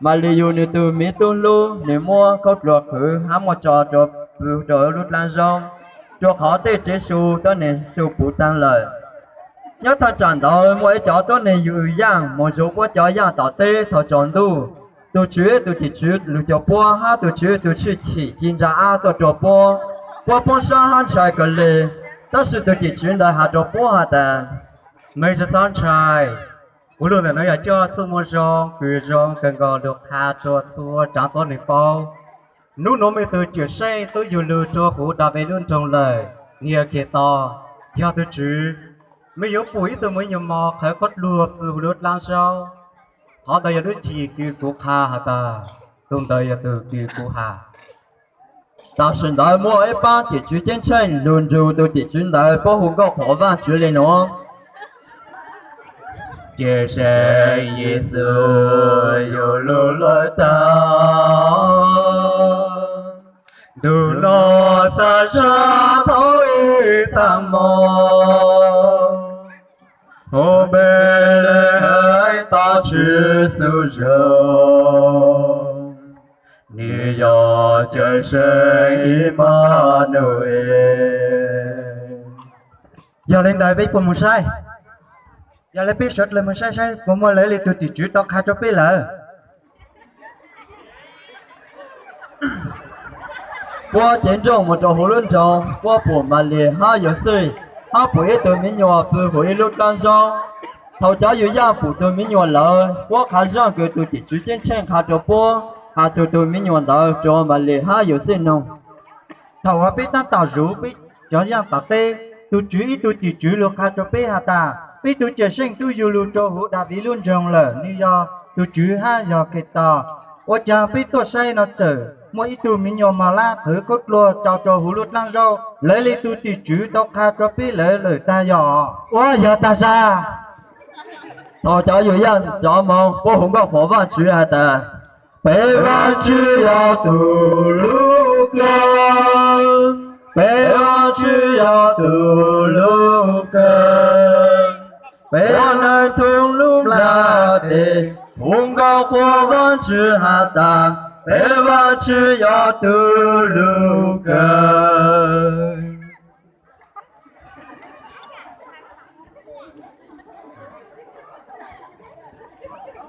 Malis yug nws tus me tub hlub, nws muab khaub dluag qhwv hab muab tso rua pw rua lub dlaab zaub, rua qhov tej tsev su tuab neeg su puv taag lawm. Nyob thaj tsam ntawd muaj ib cov tuab neeg yug yaaj moog zuv puab cov yaaj tom teb thaus tsaus ntuj. Tug tswv ib tug tim tswv lug cuag puab hab tug tswv ib tug tshwj chim ci ntsa ab tuaj rua puab. Puab poob sab hab ntshai kawg le, tab sis tug tim tswv ntawd has rua puab has tas, mej tsi xob ntshai. Kuv lug ntawm nuav yog coj txuj moo zoo kws zoo kawg nkaus lug qha rua txhua tsaav tuab neeg paub. Nub nuav mej tug Cawm Seej tub yug lug rua huv Daviv lub nroog lawm, nwg yog Khetos, yog tug tswv. Mej yuav pum ib tug me nyuam mos qhwv khaub dluag pw huv lub dlaab zaub. Qhov ntawd yog lub cim kws kuv qha has tas, tug ntawd yog tug kws kuv has. Tam sim ntawd muaj ib paab tim tswv ceeb tsheej lug nrug tug tim tswv ntawd puab hu nkauj qhuas Vaajtswv le nuav. Cawm Seej Yexus yug lug lawm taag, ntuj nuav xav zag thaum ib taag mo, huv Npelehees toj tswv xuv zoog, nwg yog Cawm Seej Imanuel. Yog le ntawd peb puas moog saib? Yog le peb sawv dlawg moog saib saib puas muaj lawv le tug tim tswv tau qha rua peb lawm. Puab cev nrooj moog rua huv lub nroog, puab pum Malis hab Yauxej, hab pum ib tug miv nyuas pw huv ib lub dlaab zaub. Thaus cov yug yaaj pum tug miv nyuas lawm, puab qha zaaj kws tug tim tswv ceeb tsheej qha rua puab, has txug tug miv nyuas ntawd rua Malis hab Yauxej noog. Thaus uas peb taab tom zuv peb cov yaaj tom teb, tug tswv ib tug tim tswv lug qha rua peb has tas, peb tug Cawm Seej tub yug lug rua huv Daviv lub nroog lawm, nwg yog tug tswv hab yog Khetos. Ua caag peb tuaj saib no txawm muaj ib tug miv nyuas mos lab qhwv khaub dluag tso rua huv lub dlaab zaub, lawv le tug tim tswv tau qha rua peb lawm lawm taag yog? Ua yog taag sab. Thaus cov yug yaaj cov moog, puab hu nkauj qhuas Vaajtswv has tas, peb Vaajtswv yog tug lub kawg, peb Vaajtswv yog tug lub kawg, peb ua neeg thoob lub nplaj teb, hu nkauj qhuas Vaajtswv has tas, peb Vaajtswv yog tug lub kawg.